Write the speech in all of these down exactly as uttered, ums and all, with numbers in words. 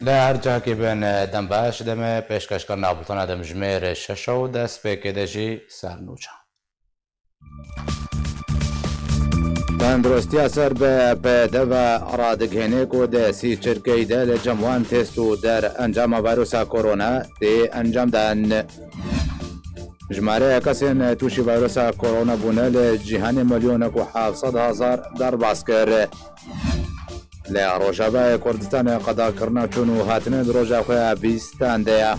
Te her cihekê bin, dem baş, demê pêşkêşkirina bultena demjimêr şeş û destpêkê de jî sernûçe. Tenduristiya ser bi P D ve radigihêne ku di sî çirkeyî de li cem wan test û der encama vayrusa korona tê encamdan. Jimareya kesên tûşî vayrusa korona bûne li cîhanê milyonek û heft sed hezar derbas kir. Li Rojavayê Kurdistanê qedakirina çûn û hatinê di roja xwe ya bîstan de ye.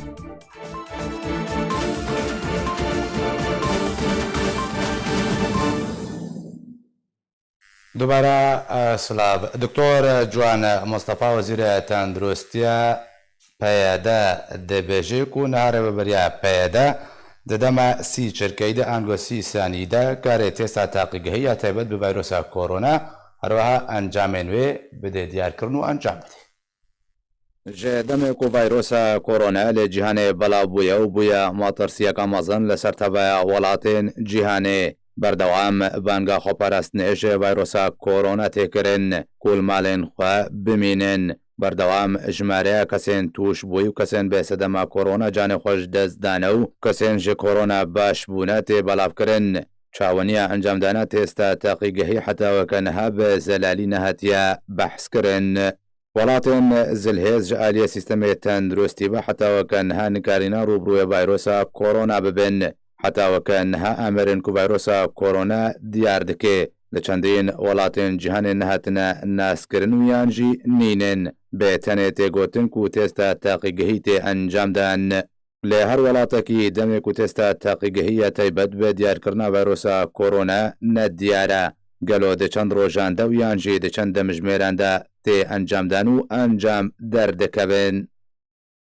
Dubare, e, silav. Doktor Ciwan Mustafa, Wezîrê Tenduristiya P Y D dibêje ku niha rêveberiya P Y D di dema sî çirkeyî de ango sî sanî de karê testa teqîgehî ya taybet bi vayrusa korona, herweha encamên wê bidê diyarkirin û encam bidê. Ji demê ku vayrusa korona li cîhanê belav bûye û bûye metirsiyeke mezin li ser teveya welatên cîhanê, berdewam banga xweparastinê ji vayrusa korona tê kirin ku li malên xwe bimînin. Berdewam jimareya kesên tûşbûyî û kesên bi sedema korona canê xwe ji dest dane û kesên ji korona baş bûne tê belavkirin. Çawiniya encamdana testa teqîgehî heta weke niha bi zelalî nehatiye behskirin. Welatên zilhêz ji aliyê sîstemê tenduristî ve heta weke niha nikarîne rûbirûyê vayrosa korona bibin. Heta weke niha amerên ku vayrosa korona diyar dike, li çendîn welatên cîhanê nehatine naskirin û yan jî nînin. Bi tenê tê gotin ku testa teqîgehî tê encam dan. Li her welatekî demê ku testa teqîgehî ya taybet bi diyarkirina vayrosa korona ne diyar e. Gelo di çend rojan de û yan jî di çend demjimêran de tê encamdan û encam derdikevin?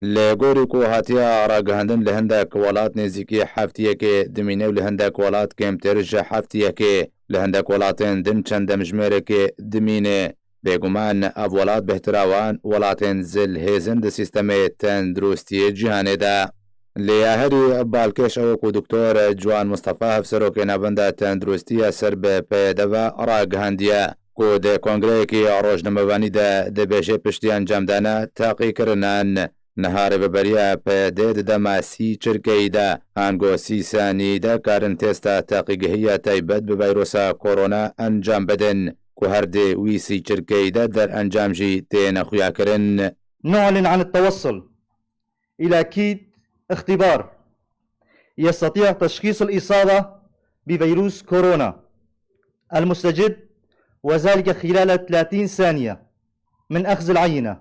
Li gorî ku hatiye ragihandin, li hindek welat nêzîkî heftiyekê dimîne û li hindek welat kêmtir ji heftiyekê. Li hindek welatên din çend demjimêrekê dimîne. Bêguman ev welat bêhtira wan welatên zilhêzin di sîstemê tenduristiyê cîhanê de. Lê ya herî balkêş ew e ku Doktor Ciwan Mustafa, hevserokê Navenda Tenduristî ya ser bi P Y D ve ragihandiye ku di kongreyekî rojnamevanî de dibêje piştî encamdana teqîkirinan, niha rêveberiya P Y D di dema sî çirkeyî de, ango sî sanî de karin testa teqîgehî ya taybet bi vayrosa korona encam bidin. Ku her di wî sî çirkeyî de derencam jî têne xuyakirin. نعلن عن التوصل إلى كيت اختبار يستطيع تشخيص الإصابة بفيروس كورونا المستجد، وذلك خلال ثلاثين ثانية من أخذ العينة،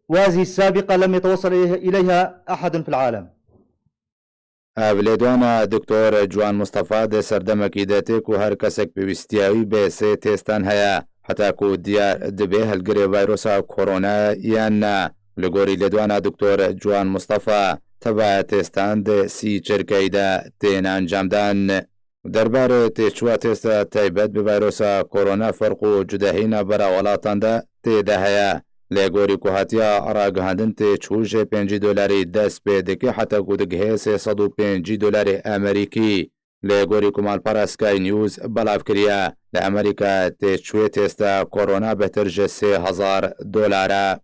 وهذه السابقة لم يتوصل إليها أحد في العالم. Ev lêdwana Doktor Ciwan Mustafa di serdemekî de tê ku her kesek pêwîstiya wî bi sê testan heye, heta ku diyar dibe hilgirê vayrosa korona yan na. Li gorî lêdwana Doktor Ciwan Mustafa, tevaya testan di sî çirkeyî de tên encamdan. Derbarê têçûya testa taybet bi vayrosa korona ferq û cudahî navbera welatan de tê de heye. Lê gorî ku hatiye ragihandin, têçû ji pêncî dolarî dest pê dike heta ku digihê sê sed û pêncî dolarê Amerîkî. Lê gorî ku malpera Sky News belav kiriye, li Amerîka têçûyê testa korona bêhtir ji sê hezar dolar e.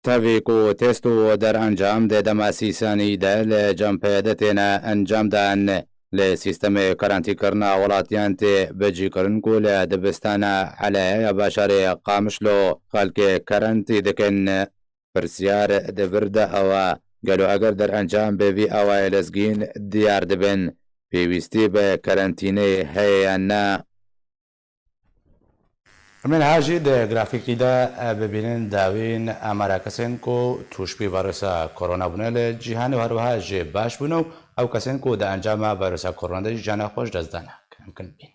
Tevî ku test û derencam di dema sî sanî de li cem P Y D têne encamdan, li sîstemê karantîkirina welatiyan tê bicîkirin ku li dibistana Elaya ya bajarê Qamişlo xelkê karantî dikin. Pirsyar di vir de ew e, gelo eger derencam bi vî awayê lezgîn diyar dibin, pêwîstî bi karantînê heye yan na? Em ê niha jî di grafîkî de, e, bibînin dawîn amara kesên ku tûşbî vayrusa korona bûne li cîhanê û herwiha jê baş bûne û ew kesên ku di encama vayrusa korona de jî cana xwe ji dest dane. Em kin bîn.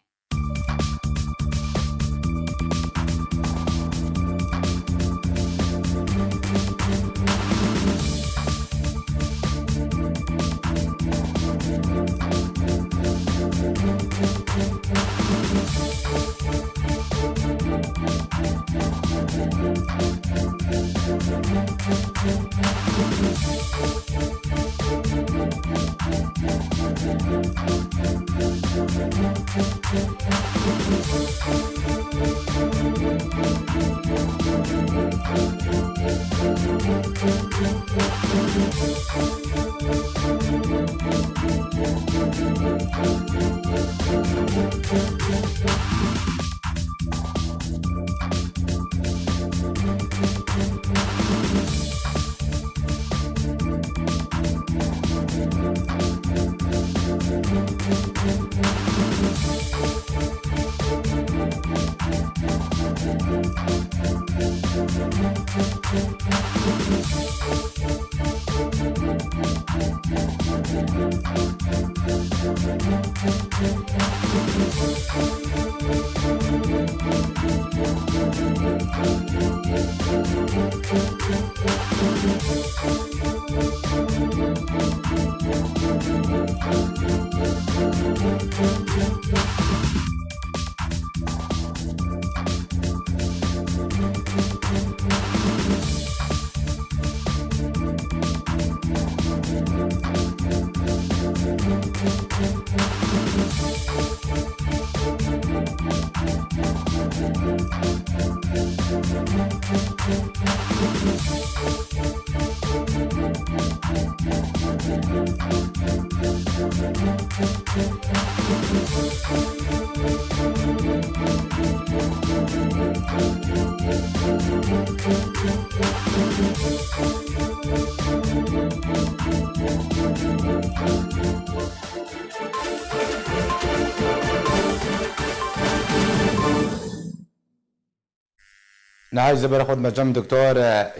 Niha ji ber xwe dime cem Doktor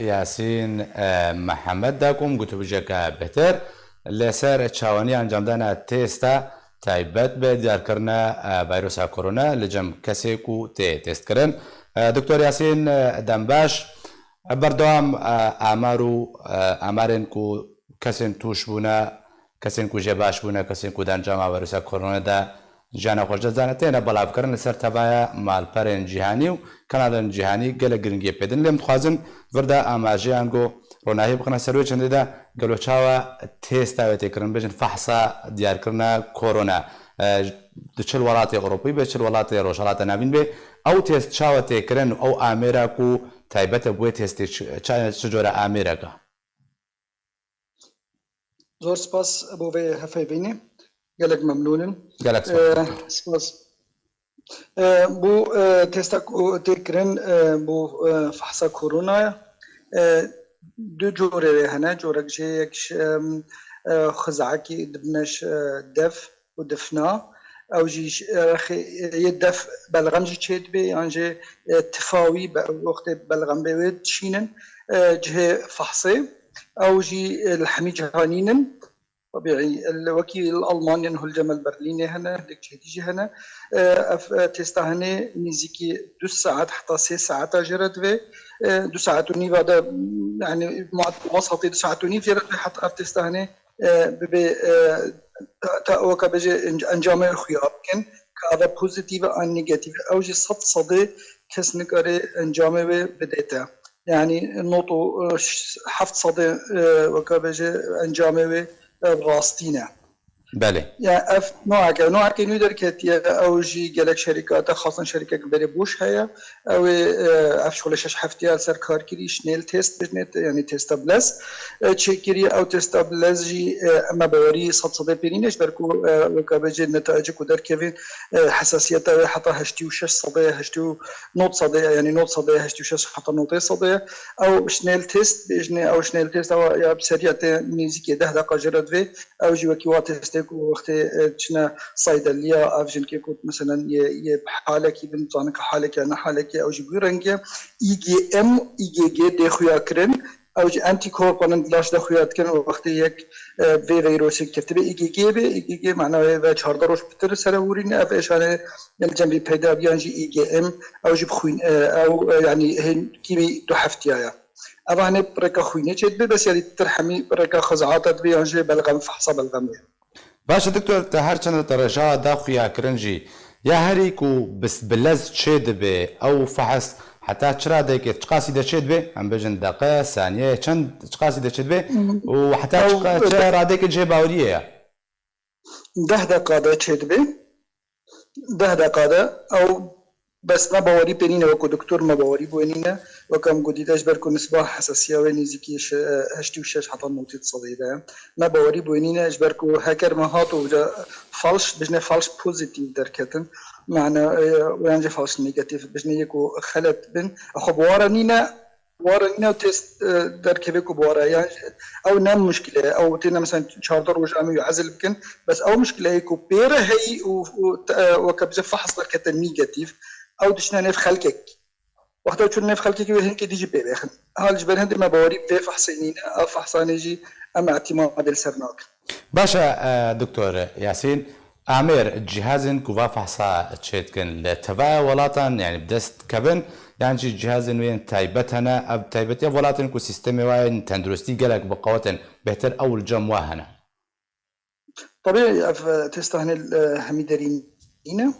Yasîn, e, Mihemed de ku em gotûbêjeke bêhtir li ser çawaniya encamdana têsta taybet bi diyarkirina, e, vayrusa korona li cem kesê ku tê têstkirin. E, Doktor Yasîn, e, dembaş, e, berdewam, e, amar û, e, amarên ku kesên tûş bûne, kesên ku jê baş bûne, kesên ku di encama vayrusa korona de jiyana xwe ji dest dane, têne belavkirin li ser tevaya malperên cîhanî û kanalên cîhanî gelek giringiyê pê din. Lê em dixwazin vir de amajeyan ku ronahî bixine ser wê çendê de gelo çawa têsta wê tê kirin, bêjin fehsa diyarkirina korona, e, di çil welatê Ewropî be, çil welatê Rojhelata Navîn be, ew têst çawa tê kirin û ew amêra ku taybet e bi wê têstê çi, çi, çi cure amêrek e? Zor spas bo vê hevpeyvînê. Gelek memnûn in. Gelek spas. Eh, spas. Eh, bo, eh, testa ku tê kirin, eh, bo, eh, fehsa koronaya, eh, du corê wê hene. Corek jê yek ji, em, eh, xizekî dibine ji, eh, def û difna. Ew jî ji, eh, rexê, eh, yê def belxem jî çêdibe, yan jî, eh, tifa wî be, wextê belxem bê wê dişînin, eh, cihê fehsê. Ew jî, e, li hemî cihanî nin. Tebîî, li wekî li Almanya, hûl cem li Berlînê hene, hindek cihê dî jî hene. E, ev, e, têsta hene nêzîkî du saet heta sê saeta jê re divê. E, du saet û nîva de, yanî, muat-, muwasatê du saet û nîv jê re divê heta ev têsta hene, e, bibê, e, ta, ta weke bêje enc-, encamê xuya bikin, ka eve pozîtîf e an negatîf e. Ew jî sed sedê kes nikare encamê wê bidê te. Yanî nod û heft sedê, e, weke bêje encamê wê, e, rastî ne. Belê. Ya ev noeke, noeke nû derketiye, ew jî gelek şerîka te, xasan şerîkek berê boş heye. Ew ê, e, ev şole şeş heftiya li ser kar kirî, Schnelltest bêjinê, yanî testa bilez, e, çêkiriye. Ew testa bilez jî, e, me bawerî sed sedê pê nîne, ji ber ku, e, weke bêje netayecê ku derkevin, e, hesasiyeta wê heta heştê û şeş sedê ye, heştê û nod sedê ye, yanî nod sedê ye, heştê û şeş heta nodê sedê ye. Ew Schnelltest bêjinê, ew Schnelltest ew ya bi seriya tê nêzîkê deh deqa jê re divê. Ew jî wekî wa testê ku wextê, e, diçine saydeliya, ev jinkê ku meselen yê, yê bi halekî bin, zanin ki halek ya ne halek e, ew jî bi wî rengî ye. Î G M, Î G G dê xuya kirin. Ew jî antîkorpan in di laş de xuya dikin û wextê yek, e, vê vîrusê ketibe Î G G be, Î G G mena wê ve çardeh roj pitir sere hûrîne, ev êşanê li cem vî peyda biyan jî Î G M, ew jî bi xwîn, e, ew, e, yanî hên kîmî du heftiya ye. Eva hene bi rêka xwînê çêdibe, bes ya dîtir hemî bi rêka xizata dibe yan jî belxem, fehsa belxemê. Baş e doktor, te her çend te rejawa da xuyakirin jî, ya herî ku bi, bi lez çêdibe, ew fehs heta çi radeyekê, çiqasî de çêdibe? Em bêjin deqe, saniye, çend, çiqasî de çêdibe? Û heta Ew çiqa-, çi radeyekê cihê baweriyê ye? Deh deqa de çêdibe. Deh deqa de ew Bes me bawerî pê nîne, wekû doktor me bawerî bi wê nîne. Weke em gotî te, ji ber ku nisba hesasiya wê nêzîkî şe-, heştê û şeş heta notê di sedê de ye. Me bawerî bi wê nîne, ji ber ku heker me hat û ca falş, bijne falş pozîtîf derketin. Mane, e, yan jî falş negatîf, bijne yek û xelet bin. Xwe bi wara nîne, wara nîne û test, e, derkeve ku bi wara. Yan jî ew ne muşkile ye. Ew têne mesela çardeh roja em ê ezil bikin. Bes ew muşkile ye ku pê re heyî û, û te-, e, weke bize fahs derkete negatîf. Ew diçine nêv xelkek. Wexta çûn nêv xelkekî wê hinkê dî jî pê bêxin. Hal ji ber hindê me bawerî bi vê fehsê nîne, ev fehsanê jî em îtîmadê li ser nakin. Baş e, e, Doktor Yasîn, amêr cihazên ku va fehsa çêdikin li tevaya welatan, yani bi dest kevin, yan jî cihazên wê yên taybet hene, ev taybetiya welatên ku sîstemê wa yên tenduristî gelek bi qewet in, bêhtir ew li cem wa hene? Tabî ev, e, testa hinê, e, hemî derî nîne.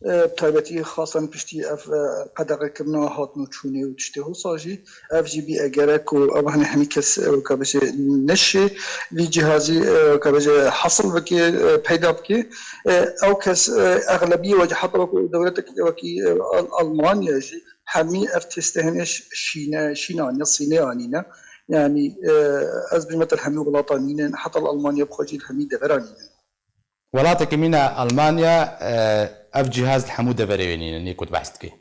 E, bi taybetî xasan piştî ev, e, qedexe kirina hatin û çûnê û tiştê hosa jî, ev jî bî egere ku ev hene hemî kes, e, weke bêje neşê vî cihazî, e, weke bêje hasil bike, e, peyda bike. E, ew kes, e, exlebiyê weke heta wekî dewletek wekî, e, Al-, Almanya jî hemî ev testê hinê ş-, şîne, şîn aniye, sînê anîne. Yani, e, ez bêjim te li hemî welatan nînin, heta li Almanya bi xwe jî li hemî deveran nînin. Welatekî mîna Almanya, e, ev cihaz li hemû deverê wê nînin, nî ku tu behs dikî.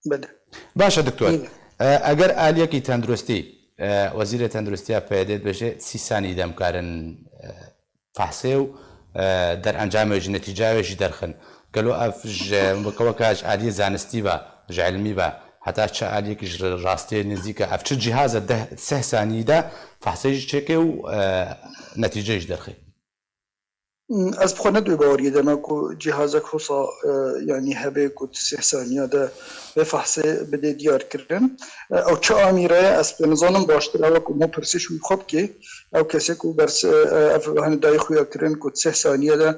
Belê. Baş e doktor. Nîne. E, eger aliyekî tenduristî, e, wezîrê tenduristiya P Y D dibêje sî sanî de em karin, e, fehsê û, e, derencamê wê jî, netîcayê wê jî derxin. Gelo ev ji, weke, weke ji aliyê zanistî ve, ji ilmî ve, heta çi aliyekî ji rastiyê nêzîk e, ev çi cihaz e deh, sih saniyî de fehsê jî çêke û, e, netîceyê jî derxê? Ez bi xwe ne di wê baweriyê de me ku cihazek hosa, e, yanî hebe ku di sih saniya de vê fehsê bidê diyar kirin. E, ew çi amîre ye, ez pê nizanim baştir e, wek û me pirsê ji wî xwe bike. Ew kesê ku bers, e, ev hene dayê xuya kirin ku di sih saniye de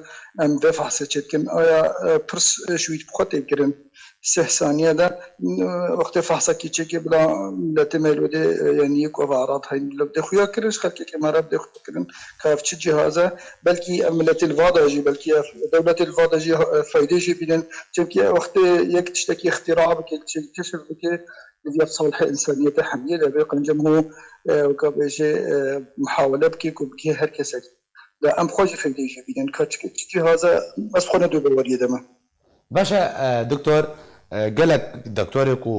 em vê fehsê çêdikin. Aya, e, pirs, e, ji wî bi xwe tê kirin? Sih saniye de, e, wextê fehsekî çêkê bila miletê me li wê dê, e, yanî yek ev erat heyî li wê dê xuya kirin, ji xelkê ke me re bi dê xuya kirin, ka ev çi cihaz e? Belkî ev miletê li va de jî, belkî ev dewletê li va de jî, e, feydê jî bînin. Çimkî wextê yek tiştekî îxtîra bike, çi-, keşf bike, divê ev salihê însaniyetê hemiyê de be, qencem hû, e, weke bêje, e, muhawele bike ku bike her kesek. Da em xwe jî feydê jî bînin. Ka çi, çi cihaz e, ez xwe ne di wê baweriyê de me. Baş e, e, doktor, e, gelek doktorê ku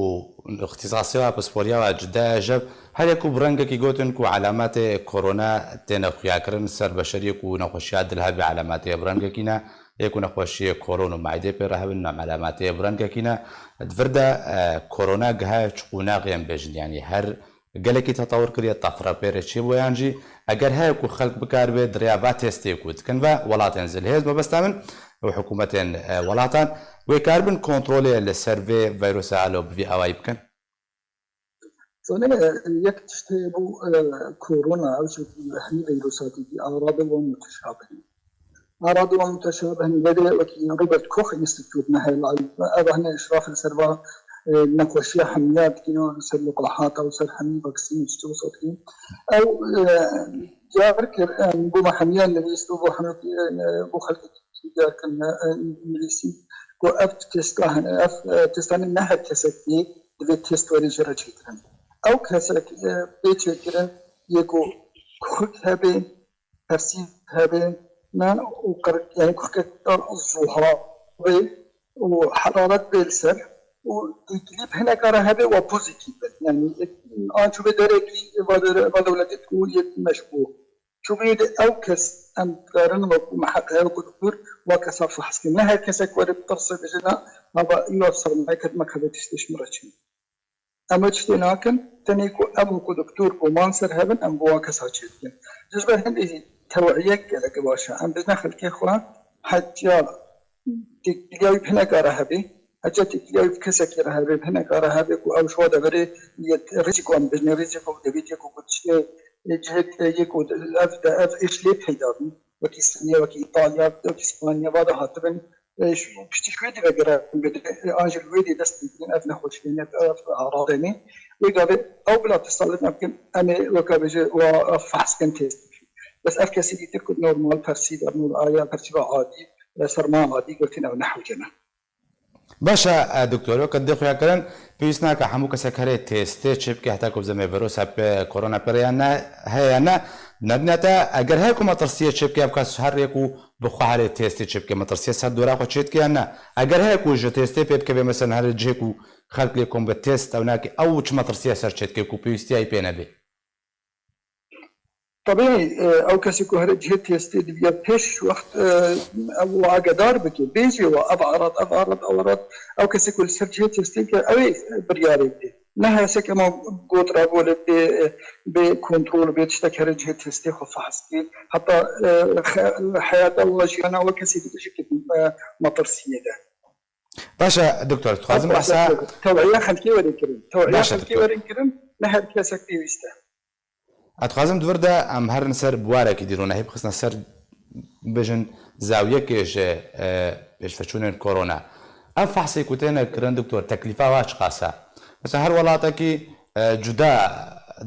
îxtîsasiya we, pisporiya we cide ye, ji her yek ku bi rengekî gotin ku elametê korona têne xuyakirin, ser beşeriyê ku nexweşiya dil hebî elametê bi rengekî ne, yê ku nexweşiyê kolon û meydê pê re hebin, ne elametê bi rengekî ne. Di vir de, e, korona gihaye çi qonaxê em bêjin, yanî her gelekî tetewir kiriye, tefre pê re çêbû yan jî eger heye ku xelk bikaribe di rêya va testê ku dikin ve welatên zilhêz mebesta min û hikûmetên, e, welatan wê karibin kontrolê li ser vê vîrusa alo bi vî awayî bikin? Zanî, e, yek tişt heye bo, e, korona, ew jî hemî vîrusatî dî, arade wan muteşabih in. Arade wan muteşabih in, wê de wekî Robert Koch Institut me heye li Almanya, ev hene îşraf li ser va, e, nexweşiya hemiya dikî, li ser liqahata û ser hemî vaksîn û tiştê wisa dikî. Ew, e, diyar kir, e, bo me hemiya nivîst û bo hemî, e, bo xelkê diyar kirine, e, nivîsî ku ev testa hene, ev, e, testanê ne her kesek dê divê test werê jê re çêkirin. Ew kesek, e, bê çêkirin, yê ku kuxik hebe, persîv hebe, ne, û qir-, yani kuxikek zuha be û heraret bê li ser û têkilî bi hineka re hebe wa pozîtîf be. Yani, e, an çûbe derekî va dere-, va dewletê ku yek meşbû. Çûbûyê de ew kes em dikarin wekû miheqeq, wekû doktor, wa kesa fehs kin. Ne her kesek were bi tirsê bêje, na, hava îro sermaye ket me keve tiştê ji min re çi. Em wê tiştê nakin, tenê ku em wekû doktor goman ser hev in, em bi wa kesa çê dikin. Ji ber hindê jî tewiyek gelek baş e. Em bijne xelkê xwe hetiya têkiliya wî bi hineka re hebe, hetiya têkiliya wî bi kesekî re hebe, bi hineka re hebe ku ew ji wa deverê yê rîzîko, em bijne rîzîko, divê yek ku tiştê, e, cihê, e, yek ku ev, ev êş lê peyda bî, wekî Siriye, wekî Îtalya, wekî Spanya, va de hatibin, e, ji, piştî ji wê dê vegerin, e, an jî li wê dê dest pê kirin, ev nexweşiyê ne, ev aradê ne. Wê gavê ew bila testa li me bikin, em ê weke bêje wa fehs kin test bikin. Bes ev kesî dîtir ku normal persîv, ev nor-, aya persîva adî, e, serma adî gotin ew nehewce ne. Baş e, e, doktor, weke dê xuya kirin, pêwîst nake hemû kesek herê têstê çêbike heta ku bizanê vîrusa pê, korona pê re ya ne, heye ya ne, nebîne te, eger heye ku metirsiyê çêbike, ev kes her rê ku bi xwe herê têstê çêbike, metirsiyê ser dora xwe çêdike ya ne? Eger heye ku ji têstê pê bikeve, mesela herê cihê ku xelk lê kom be têst ew nake, ew çi metirsiyê ser çêdike ku pêwîstiyayî pê nebe? Tebî, e, ew kesê ku here cihê testê diviya pêş wext, e, ew agedar bike, bêjê we ev arad, ev arad, ew arad, ew kesê ku li ser cihê testê ke ew ê biryarê bide. Ne hesek ema got re bo lê bê, bê kontrol, bê tiştek here cihê testê xwe fehs bê. Heta, e, xe-, heyata we jiyana we kesê dibêje ke, e, metirsiyê de. Baş e, doktor, dixwazim behsa. Tewiya xelkê were kirin. Tewiya xelkê were kirin. Ne her kesek pêwîst e. Ez dixwazim di vir de em herin ser biwarekî dîrûnehî bixistin ser, bêjin, zawiyekê ji, e, pêşveçûnên korona. Ev fehsê ku têne kirin, doktor, teklîfa wa çiqas e? Mesela her welatekî, e, cuda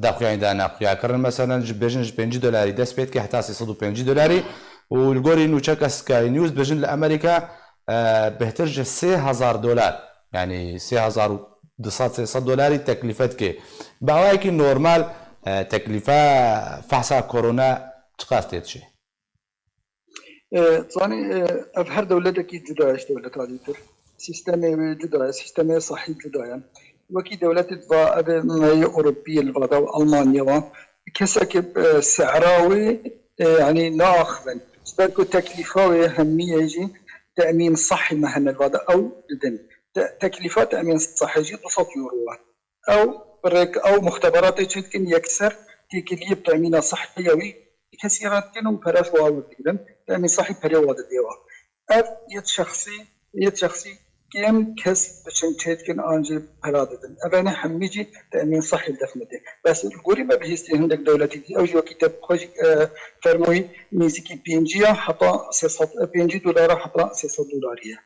daxuyanî dane xuyakirin. Mesela ji, bêjin, ji pêncî dolarî dest pê dike heta sê sed û pêncî dolarî û li gorî nûçeka Sky News dibêjin li Amerîka, e, bêhtir ji sê hezar dolar, yanî sê hezar û du sed sê sed dolarî teklîfe dike. Bi awayekî normal, e, teklîfe fehsa korona çiqas tê dişê? E, zanî, e, ev her dewletekî cuda ye ji dewleta dîtir. Sîstemê wê cuda ye, sîstemê sehî cuda ye. Wekî dewletê diva, ev ê Ewropî ye li vada û Almanya wa. Kesek, e, sehra wê, e, yanî naaxivin. Ji ber ku teklîfa wê hemî ye jî temîn sehî me hene li vada ew didin. Te-, teklîfa temîn sehî jî du sed euro ye. Ew rêk, ew muxteberatê çêdikin yekser têkiliyê bi temîna sehî ya wî kesî re dikin û pere ji wa werdigirin. Temîn sehî perê wa didê wa. Ev yê şexsî, yê şexsî kêm kes diçin çêdikin an jî pera didin. Ev ene hemî jî temîn sehî def nedê. Bes li gorî me bihîstî hindek dewletî dî, ew jî wekî te bi xwe jî, e, fermoyî nêzîkî pêncî ya heta sê sed, e, pêncî dolara heta sê sed dolarî ye.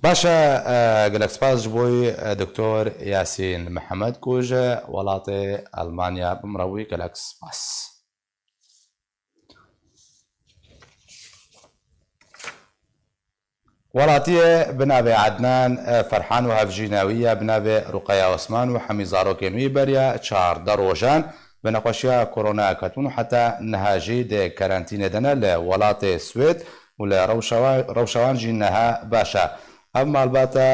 Baş e, e, gelek spas ji bo, e, Doktor Yasîn Mihemed ku ji welatê Almanya bi min re bûyî, gelek spas. Welatiyê bi navê Ednan, e, Ferhan û hevjîna wî ya bi navê Ruqeya Osman û hemî zarokên wî beriya çardeh rojan bi nexweşiya korona ketibûn û heta niha jî di karantînê de ne li welatê Swêd û li rewşa wa-, rewşa wan jî niha baş e. Ev malbata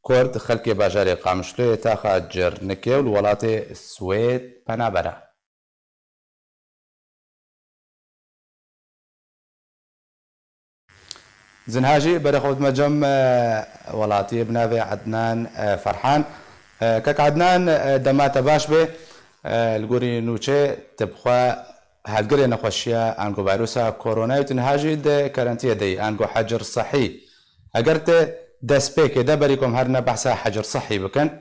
Kurd xelkê bajarê Qamişloyê taxa Cirnikê û li welatê Swêd penaber e. Zinha jî berê xwe dime cem, e, welatiyê bi navê Ednan, e, Ferhan. E, kek Ednan, e, dema te baş be, e, li gorî nûçe tu bi xwe hevgirê nexweşiya ango vayrusa koronayê û tu niha jî di karantiyê de yî, ango hecir sehî. Eger tu destpêkê de berî kom herine behsa hecir sehî bikin,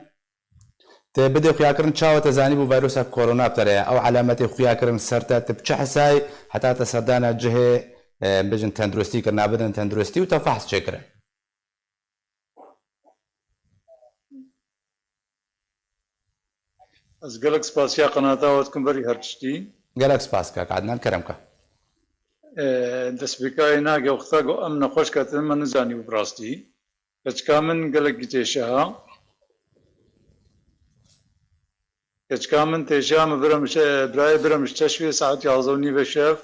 Tê bidê xuyakirin çawa te zanîbû vayrusa korona bi te re ye? Ew elemetê xuyakirin ser te, tu bi çi hesayî heta te serdana cihê, e, bijin tenduristî kirina, bidin tenduristî û te fehs çêkirin? Ez gelek spasiya qenata we dikim berî her tiştî. Gelek spas kak Adnan, kerem ke. E, destpêkayê nake wexta ku em nexweş ketin, me nizanîbû bi rastî. Keçika min gelekî têşe ha. Keçika min têşe ha, min birem ji, birayê birem ji teşvê saet yazde û nîve şev.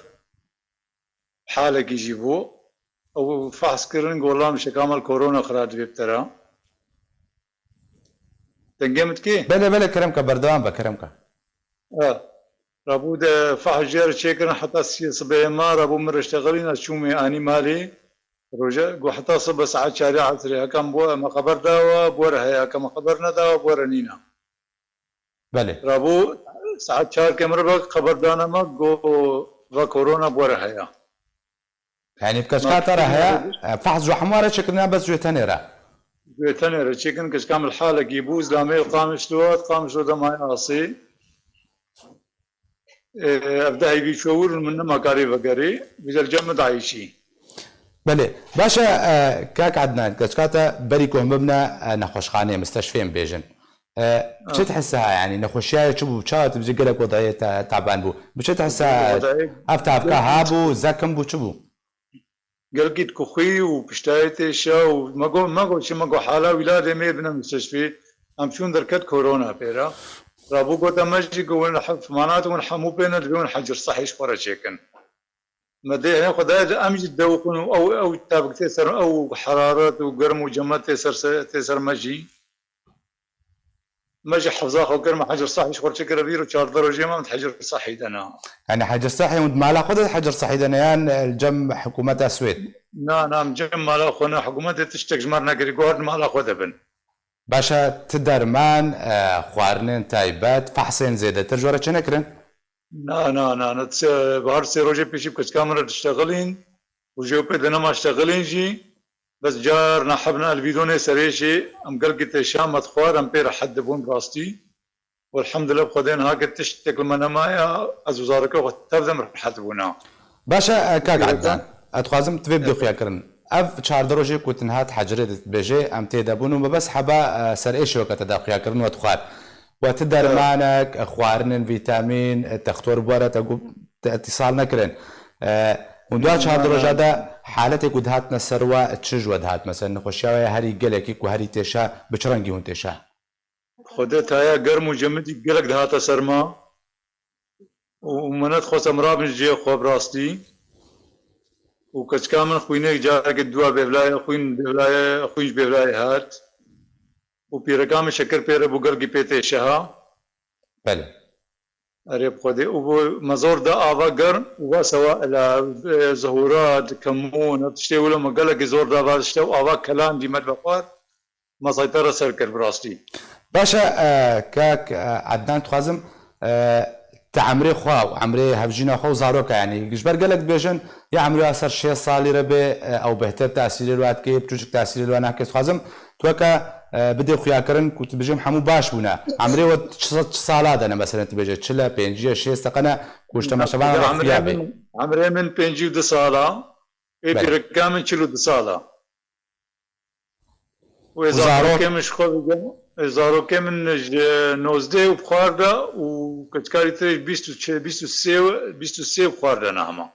Halekî jî bû. Ew fehs kirin, golam şekamal korona xira dibê bi te re. Dengê min dikê? Belê, belê, kerem ke, berdewam be, kerem ke. E, rabû de fehs jê re çêkirin heta siyê sibehê ma, rabû min reştexelîna çûmê anî malê. Roje, got heta sibe saet çarê esrê, heka min bo me xeber dawa, bore heye, heka min xeber nedawa, bore nîna. Belê. Rabû saet çar ke min re xeber dana me, got ve korona bore heye. Yanî bi keçika te re heye, e, fehs ji hemû re çêkirine bes ji tenê re? Ji tenê re çêkin, keçika min li halekî bû, zilamê Qamişlo hat, Qamişlo de maye asê. E, ev de heyvî çû wir min nema karî vegerî, bi cem min dayîşî. Belê. Baş e, e, kak Adnan, keçika te berî ku hûn bibine, e, nexweşxanê, misteşfê em bêjin. E, bi çi dihese ha, yanî nexweşiya ye çi bû? Çawa tu bijî gelek wedayê te taban bû? Bi çi dihese ha? Ev tavka ha bû, zekim bû, çi bû? Gelkî dikuxwî û piştayê têşa û me got, me got, çi me got, hala wîladê me bine mistişfî. Em çûn derket korona pê re. Rabû gote me jî ku win he-, manat win hemû pê ne, divê win hecir sehî ji xwe re çêkin. Me dê hê xwe dayê de em jî dewqin û ew, ew tabik tê ser, ew heraret û germ û ceme tê ser, tê ser me jî. Me jî hefza xwe kir, me hecir sehî ji xwe çêkir, vîr û çardeh rojê me, em di hecir sehî de ne. Yanî hecir sehî hûn di mala xwe de hecir sehî de ne yan, e, li cem hikûmeta Swêd? Na, na, em cem mala xwe ne, hikûmetê tiştek ji me re nekirî, got her di mala xwe de bin. Baş e, ti derman, e, xwarinên taybet, fehsên zêdetir ji we re çi nekirin? Na, na, na, na, ti-, bi her sê rojê pêşî bi keçika min re diştexilîn û jê û pê de nema ştexilîn jî, bes car nehebna li vîdonê serê jî em gelkî têşa me dixwar, em pê rehet dibûn bi rastî. Û elhamdulillah bi Xwedê niha ke tiştek li me nemaye, ez û zarokê xwe tev de em rehet bûna. Baş e, e, kak Pîreka- Ednan, ez dixwazim tu vê bidê xuyakirin. Ev çardeh rojê ku tu niha di hecirê de dibêjê, em tê de bûn û mebest heba, e, serêşê weke te da xuyakirin we dixwar. We ti dermanek, e, xwarinên vîtamîn, e, textor bi we re te gu-, te îtîsal nekirin. E, hûn di çardeh roja de haletê ku dihatine ser we çi ji we dihat? Mesela nexweşiya we herî gelekî ku herî têşa bi çi rengî hûn têşa? Xwedê taya germ û cemidî gelek dihate ser me û me nedixwest em rabin ji cihê xwe bi rastî. Û keçika min xwînê carekê dû bêvlayê xwîn, bêvlayê xwîn ji bêvlayê hat. Û pîreka min şekir pê re bû, gelkî pê tê şeha. Belê. Erê bi Xwedê. Û bû me zor da ava germ û va sewa ela, e, zihûrat, kemûn, ev tiştê wilo me gelekî zor da va tişte û ava kelan dî me vexwar. Me seytara ser kir bi rastî. Baş e, e, kak, e, Ednan, dixwazim, e, te emrê xwe û emrê hevjîna xwe û zaroka, yanî ji ber gelek dibêjin, ya emrê ya ser şêst salî re bê, e, ew bêhtir tesîrê li we dike, piçûçik tesîrê li we nake. Dixwazim tu weke, e, bidê xuyakirin ku tu bijim hemû baş bûne. Emrê we çi, çi sala de ne, mesela tu bêje çil e, pêncî ye, şêst e, qene ku ji temaşevan re xuya bê. Emrê min, emrê min pêncî û du sala, ê pîreka min çil û du sala. Wê zarokê min ji xwe bigem. Zarokê min ji nozdeh û bi xwar de û keçkarî tê bîst û çar, bîst û sê, bîst û sê û bi xwar de ne hema.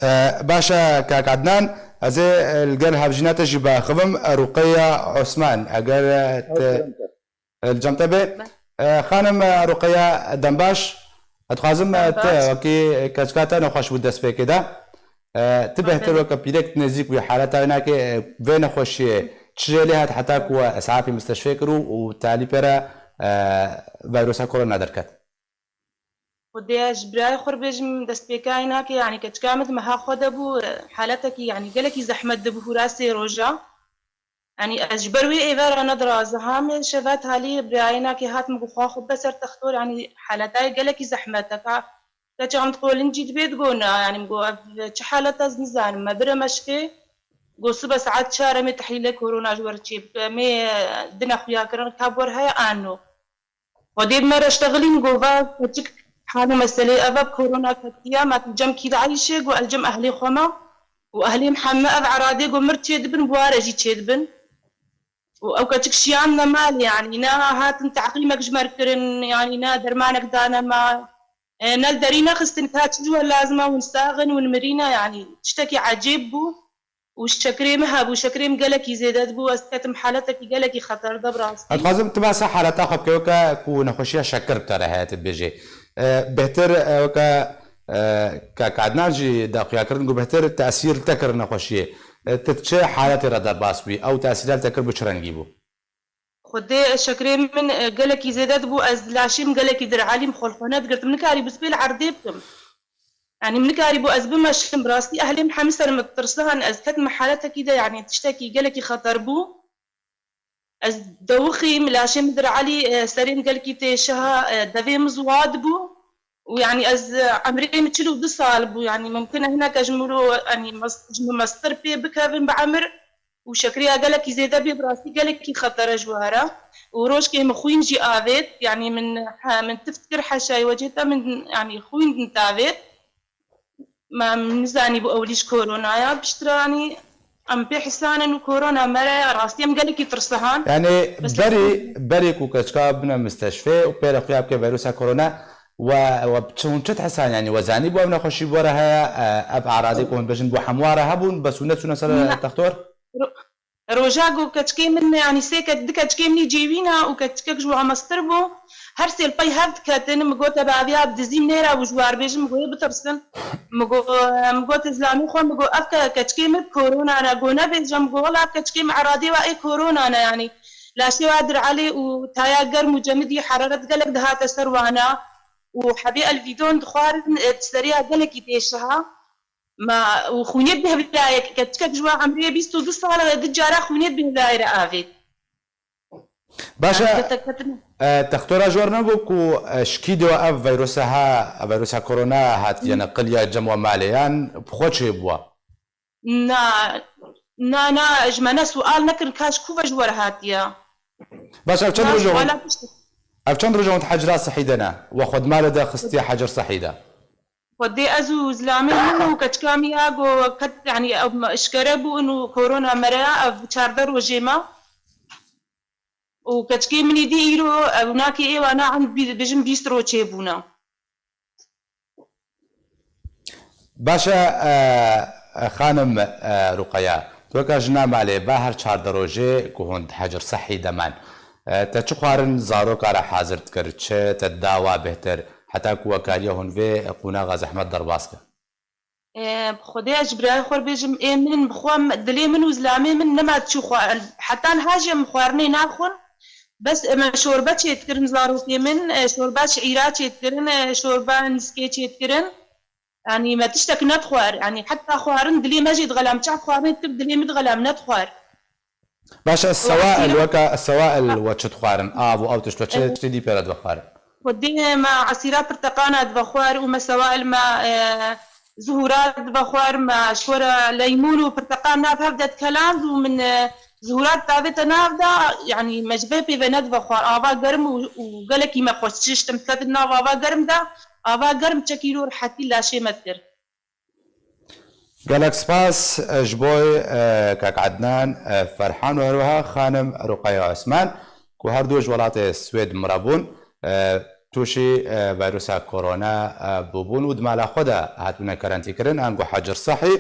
E, baş e, kak Adnan, ez ê, e, li gel hevjîna te jî biaxivim, e, Ruqeya Osman, eger, e, te, e, li cem te bê. E, xanim, e, Ruqeya Dembaş, ez dixwazim, e, te wekî keçika te nexweş bû destpêkê de. E, tu bêhtir weke pîrek nêzîk bûyî haleta wê nake, e, vê nexweşiyê çi jê lê hat heta ku we esafî mistişfê kir û, û talî pê re, e, vayrosa korona derket? Xwedê ji birayê xwe re bêjim destpêkayê nake, yanî keçika min di meha xwe de bû, e, haletekî, yanî gelekî zehmet dibû hûra sê roja. Yanî ez ji ber wê êvara nediraziham, şeva talî birayê nake hat min got xwe xwe be ser textor, yanî haletayê gelekî zehmet e. Ka keçan diqolin cî dibê digot na, yanî min got ev çi halet e ez nizanim, me bire meşkê. Got sibe saet çar em ê tehlîlê korona ji we re çê bike, em ê dine xuya kirin ka bi we re heye an no. Xwedê bi me re ştexilîn, got va keçik hal û meselê ev e, bi korona ketiya, ma tu cem kî dieyşê? Got ez cem ehlê xwe me û ehlê min heme ev eradê got mir çê dibin, bi wa re jî çê dibin. Û ew keçik şiyandine malê, yanî ne hatin teqîmek ji me re kirin, yanî ne dermanek dane me, e, ne li derî nexistin, ka çi ji we lazim e, hûn sax in, hûn mirî ne, yanî tiştekî ecêb bû. Û şekerê min hebû, şekerê min gelekî zêde dibû, ez diketim haletekî gelekî xeter de bi rastî. Ez dixwazim tu behsa haleta xwe bike weke ku nexweşiya şeker bi te re heye tu dibêjê. E, bêhtir, e, weke, e, kak Adnan jî daxuya kirin ku bêhtir tesîr te kir nexweşiyê. E, tu di çi haletê re derbas bûyî? Ew tesîra li te kir bi çi rengî bû? Xwedê şekerê min, e, gelekî zêde dibû, ez laşê min gelekî direlî, min xwe li xwe nedigirtim, nikarîbû ez pê li erdê bikim. Yanî min nikarîbû ez bimeşim, bi rastî ehlê min hemî ser min tirsan, ez ketime haletekî de, yanî tiştekî gelekî xeter bû. Ez dewixîm, laşê min direlî, e, serê min gelekî tê şeha, e, devê min ziwa dibû. Û yanî ez, e, emrê min çil û du sal bû, yanî mumkin e hineke ji min ro, yanî mes-, ji min mestir pê bikevin bi emir û şekeriya gelekî zêde bê, bi rastî gelekî xeter e ji we re. Û rojkê min xwîn jî avêt, yanî min he-, min tift kir heşayê wecê te, min yanî xwîn min tavêt. Me nizanîbû ewilî ji korona ya, piştre yanî em pê hisan in û korona mere ya, rastî em gelekî tirsihan. Yanî berî, berî ku keçika bine misteşfê û pê re xuya bike vîrusa korona, We, we çi, hûn çi dihesan, yanî we zanî bû ev nexweşî bi we re heye, e, ev eradê ku hûn dibêjin bo hemû re hebûn, bes hûn neçûne ser Na. textor? Ro-, roja ku keçikê min, yanî sê ke-, di keçikê min î cêwîna û keçikek ji wan mestir bû. Her sê li pey hev diketin, min got, "Ebe aviya dizîm nêra bû ji war bêjim, min got, ê bitirsin." Min got, min got, "Zilamê xwe," min got, "Ev ke-, keçikê min korona ne." Got, "Nebêje," min got, "Wela ev keçikê min eradê wa ê korona ne, yanî laşê wa direlê û taya germ û cemidî heraret gelek dihate ser wana û hebê elvîdon dixwarin, e, di seriya gelekî tê şiha." Ma û xwînê bihêviraye, keçikek ji wan emrê bîst û du sal e, du cara xwînê bihêviraye re avêt. Baş e, Yanî, te-, te-, te-, e, textora ji we re nebû ku, e, şikî de ev vîrusa ha, vîrusa korona hatiye neqiliye cem we malê, yan bi xwe çêbûwa? Na, na, na, ji me ne sual nekirin ka ji ku ve ji we re hatiye. Baş e, ev çend Na, roj e hûn, suala pişt. ev çend roj e hûn di hecra sihî de ne? We xwe di malê de xistiye hecir sihî de? Xwedê ez û zilamê min û keçika min ya go qet, yanî, ew me-, eşkere bû û korona mere ya, ev çardeh rojê me. Û keçikê min î dî îro, ew nakê ê wana end bî-, bijim bîst roj çêbûne. Baş e, e, e, xanim, e, Ruqeya, tu weke jina malê, va her çardeh rojê ku hûn di hecir sihî de man, e, te çi xwarin zaroka re hazir dikir, çi te dawa bêhtir, heta ku we kariye hûn vê qonaxa zehmet derbas kin? E, bi Xwedê ez ji birayê xwe re bêjim, ê min, bi xwe, dilê min û zilamê min nema çi xwe-, heta niha jî em xwarinê naxwin. Bes, e, me şorbe çêdikirin zarokê min, e, şorba şîra çêdikirin, e, şorba nizkê çêdikirin. Yanî me tiştek nedixwar. Yanî heta xwarin dilê me jî dixelam. Çav xwarinê dikim dilê min dixelam nedixwar. Baş e, û sewail, esîra weke sewail Ha. we çi dixwarin? Av û ew tişt we çi Evet. tiştê dî pê re dixwarin? Xwedê me esîra pirteqana divexwar û me sewail me, e, zuhûra divexwar, me şwera leymûn û pirteqan nav hev de dikeland û min, e, zuhûra davête nav de, yanî me ji vê pê ve nedivexwar. Ava germ û, û gelekî me xweş çişt em diketin nav ava germ de, ava germ çekî ro rehetî laşê me dikir. Gelek spas, e, ji bo, e, kak Ednan, e, Ferhan û herwiha xanim Ruqeya Osman, ku her du ji welatê Swêd mire bûn, e, tûşî, e, vîrusa korona, e, bûbûn û di mala xwe de hatibûne karantîkirin, ango hecir sehî,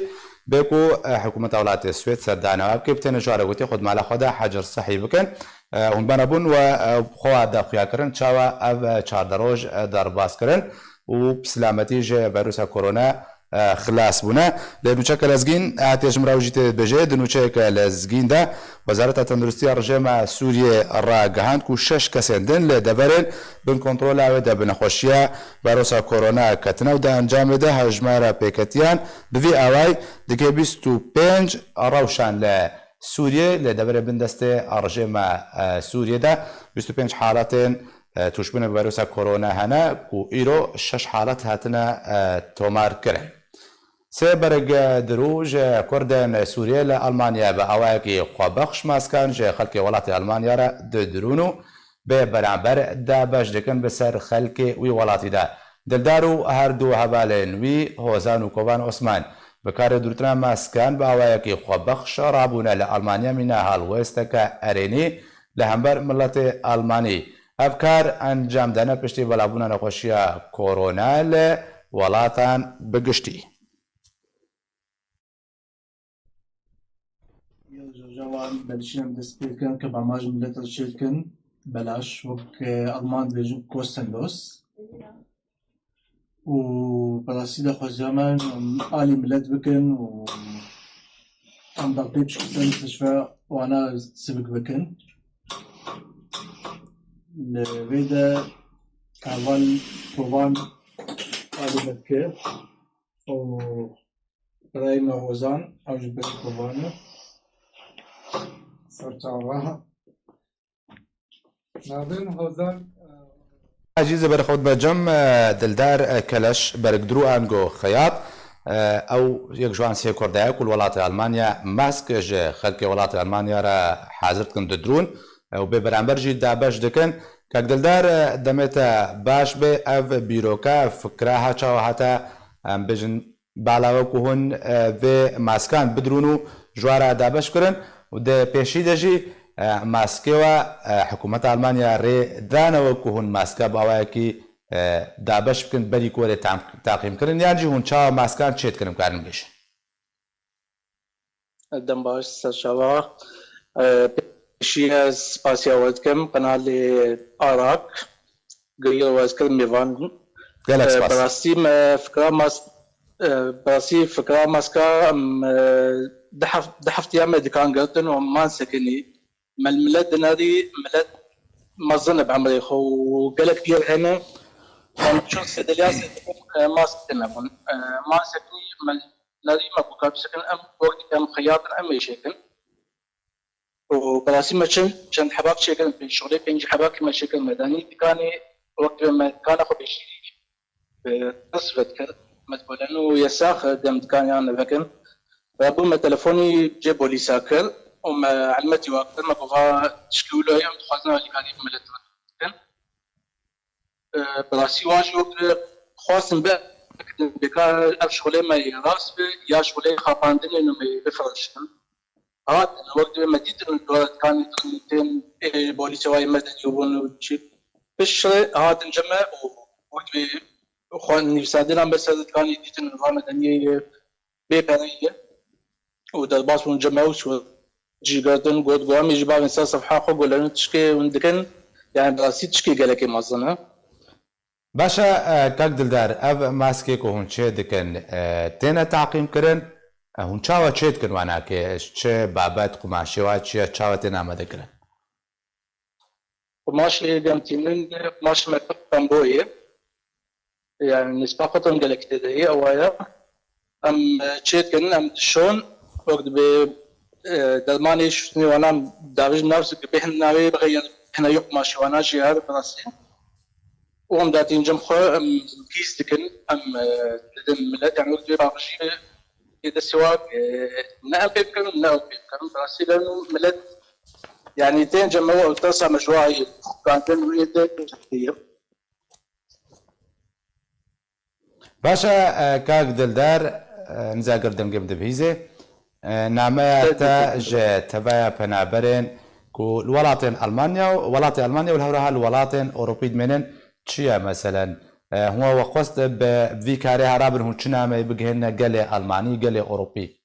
bê ku, e, hikûmeta welatê Swêd ser danewa bike, bi têne ji we re gotî xwe di mala xwe de hecir sehî bikin. E, hûn bene bûn we, e, xwe daxuya kirin, çawa ev, e, çardeh roj, e, derbas kirin û bi silametî ji vîrusa korona e, xilas bûne. Li nûçeke lezgîn, hatiye ji min re jî tê dibêje, di nûçeyeke lezgîn de Wezareta Tenduristiya Rejêma Sûriyê ragihand ku şeş kesên din li deverên bin kontrola wê de bi nexweşiya vîrusa korona ketine û di encamê de hejmara pêketiyan bi vî awayî digihê bîst û pênc rewşan li Sûriyê li deverê bindestê rejêma, e, Sûriyê de bîst û pênc halatên, e, tûşbûna vîrusa korona hene ku îro şeş halat hatine, e, tomar kirin. Sê bereg dirû ji Kurdên Sûriyê li Almanya bi awayekî xwebexş maskan ji xelkê welatê Almanya re didrûn û bê beramber dabeş dikin bi ser xelkê wî welatî de. Dildar û her du hevalên wî Hozan û Kovan Osman bi karê dirûtina maskan bi awayekî xwebexş rabûne li Almanya mîna helwesteke erênî li hember miletê Almanî. Ev kar encam dane piştî belavbûna nexweşiya korona li welatan bi giştî. Ya ji roja wan berçînan dest pê dikin, kebama ji mileta çê dikin, belaş, wek, e, Alman dibêjin kostenlos. Û bi rastî de xwezîya me em alî milet bikin û em daqtê pişkitin tişve wana sivik bikin. Li vê de heval Kovan alî me dike û birayê me Hozan, ew jî birê Kovan e. Serçava. Navê min Hozan, e, Ezîz, ber xwe dime cem, e, Dildar, e, Keleş, bergdirû ango xeyat. E, ew yek ji wan sê Kurda ye ku li welatê Almanya mask ji xelkê welatê Almanya re hazir dikin, didrûn, e, û bê beramber jî dabeş dikin. Kak Dildar, e, demê te baş be, ev bîroka, ev fikra ha çawa hate, em bêjin, Bala wekû hûn, e, vê maskan bidrûn û ji wan re dabeş kirin û di pêşî de jî, e, maskê we, e, hikûmeta Almanya rê dane wekû hûn maske bi awayekî e, dabeş bikin berî ku were tam-, taqîmkirin, yan jî hûn çawa maskan çê dikin, em karin bêjin? Dem baş, ser çava. E, pêşî ez spasiya we dikim, qenalê Arak, gihî we ez kirim mêvan. Gelek E, spas. Bi rastî me fikra mas-, e, bi rastî fikra maska, em, e, di heft-, di heftiya me dikan girtin û man sekinî. Me li milet dinarî, milet mezin e bi emrê xwe û gelek pîr hene. Em çûn sedeliya sedeliya, e, mask têne bûn. E, mask tê me dinarî me ku kar bisekin em wek em xeyar bin em ê şêkin. Û berasî me çend, çend hebak çêkirin, pê-, şixulê pêncî hebakî me çêkirin. Me danî dikanê, wek me dikana xwe pêşî bi qisvet kir, me digotin û yesax e dem dikaniyan vekin. Rabû me telefonî cê polîsa kir û me elmetî wa kir, me got, va tişkî wilo ye, em dixwazin alîkarî bi milet re dikin. E, bi rastî wan jî wek xwestin be, bêka ev şixulê me yê rast be, ya şixulê xapandinê me yê bifiroşin. Hatin, wek divê me dîtin û dora dikanî din tên, ê, polîsê wayê medenî bûn û çi. Piştre hatin cem me û wek divê xwe nivîsandina me ser dikanî dîtin û va medeniyê bê pereyê ye. Û derbas bûn cem me û çû cî girtin, got, got, em ê jî bavên ser sefha xwe, golerin tişkê hûn dikin, yani bi rastî tişkê gelekê mezin e. Baş e, e, kak Dildar, ev maskê ku hûn çê dikin, e, têne taqîmkirin? E, hûn çawa çê dikin wanakê? Çi babet, qumaşê wa çi ye? Çawa têne amadekirin? Qumaşê dem tînin, qumaşê me pembo ye. Yani, nişta xwe tam gelek tê de ye, ewa ye. Em, e, çê dikin, em dişon, wek dibe, e, dermanê şûstinê wana em davêjin nav, bêhna wê bixeyir, bêhna yê qumaşê wana jî her bi rastî. Û em datîn cem xwe, em kîs dikin, em, e, didin milet, yani wek dibe bavijî yê destê wa, e, ne em pê bikirin, ne ew pê bikirin. Bi rastî ber û milet, yani tên cem me, ew tersa me ji wa ye, xukandin wê de ye. Baş e, e, kak Dildar, e, niza gir dengê min dibihîzê. E, nameya te ji tevaya penaberên ku li welatên Almanya û welatê Almanya û li hewraha li welatên Ewropî dimênin çi ye? Meselen, e, hûn we xwest bi vî karê herabin, hûn çi nameyê bigihîne gelê Almanî, gelê Ewropî?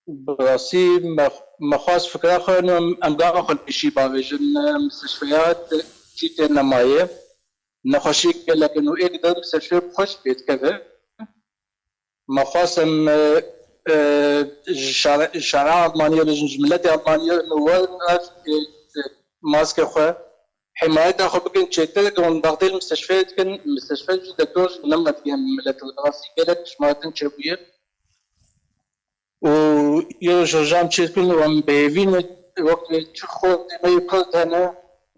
Bi rastî me, me xwest fikra xwe, em, em gava xwe li pêşî bavêjin, em, mistişfeya çî tê nemaye. Nexweşî gelek in û êk der mistişfê bi xwe jî pê dikeve. Me xwest em, e, e, ji şare-, ji şara Almaniye bêjin, ji miletê Almaniye in û werin ev, e, e, maskê xwe, himayeta xwe bikin çêtir, hûn bexdê li mistişfê dikin, mistişfê jî doktor jî nema dikin milet li rastî gelek ji me hatin çêbûye. Û îro ji rojan çêdikin û em bi hêvî ne, wek çi xortê me yê Kurd hene,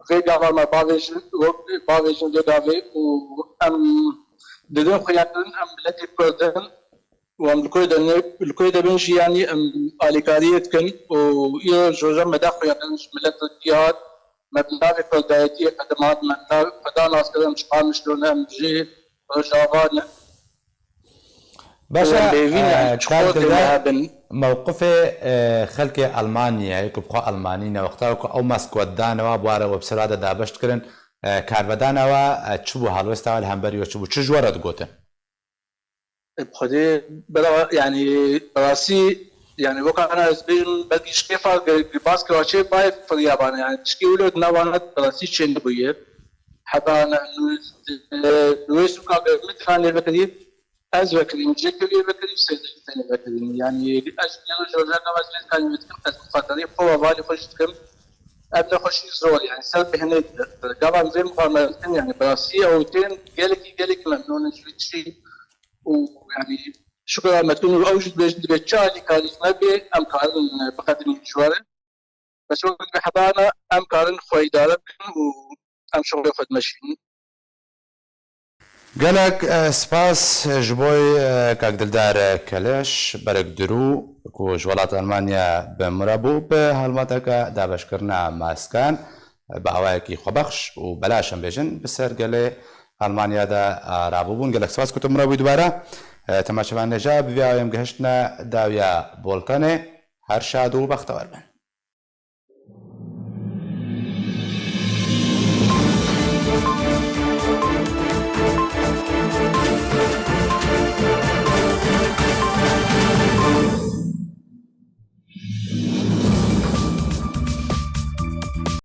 vê gava me bavêjin, wek bavêjin vê gavê û em didin xuyakirin, em miletê Kurd in û em li ku de ne, li ku de bin jî, yanî em alîkariyê dikin û îro ji rojan me da xuyakirin ji milet Tirkiye hat, me bi navê Kurdayetiyê qedimand, me bi nav xwe da naskirin, em ji Qamişlo ne, em ji Rojava ne. Baş e, Em bêvî ne, e, em çi kak xortê me Dildar, hebin. Mewqifê, e, xelkê Almanyayê ku bi xwe Almanî ne, wexta ku ew mask we dane wa, bi wa re we bi ser wa de dabeş dikirin, e, karvedana wa, e, çi bû, halwêsta wa li hemberî we çi bû, çi ji we re digotin? E, bi Xwedê bira, yanî bi rastî, yanî weka na ez bêjim, belkî ji kêfa gi-, gi-, baskê wa çê bayê firiyabane, yanî tişkî wilo di nava na bi rastî çênebûye. Heta ne, e, wê sûka bi min dikanê vekirî, ez vekirîm, cê kirî vekirî, sêzdeh tenê vekirîm. Yanî ez ji rojeka ez vê dikanê vekirîm, ez mixaterî xwe ve valî xwe jî dikim. Ev nexweşî zor, yanî ser bêhnê gava em vê mixamele dikin, yanî bi rastî ew tên gelekî, gelekî memnûn in ji vê tiştî. Û yanî şukra me dikin û ew jî dibêjin, divê çi alîkarî me bê, em karin biqedimîn ji we re. Bes wek dibe hebana em karin xwe îdare bikin û em şixulê xwe dimeşînin. Gelek, e, spas ji bo, e, kak Dildar Keleş, berek Dirû, ku ji welat Almanya bi min re bû, bi helweteke dabeşkirina maskan, e, bi awayekî xwebexş û belaş em bêjin, bi ser gelê Almanya de, e, rabûbûn. Gelek spas ku tu min re bûyî dubare. E, temaşevanê hêja, bi vî awayê em gihiştine dawiya Bolkanê. Her şad û bextewar bin.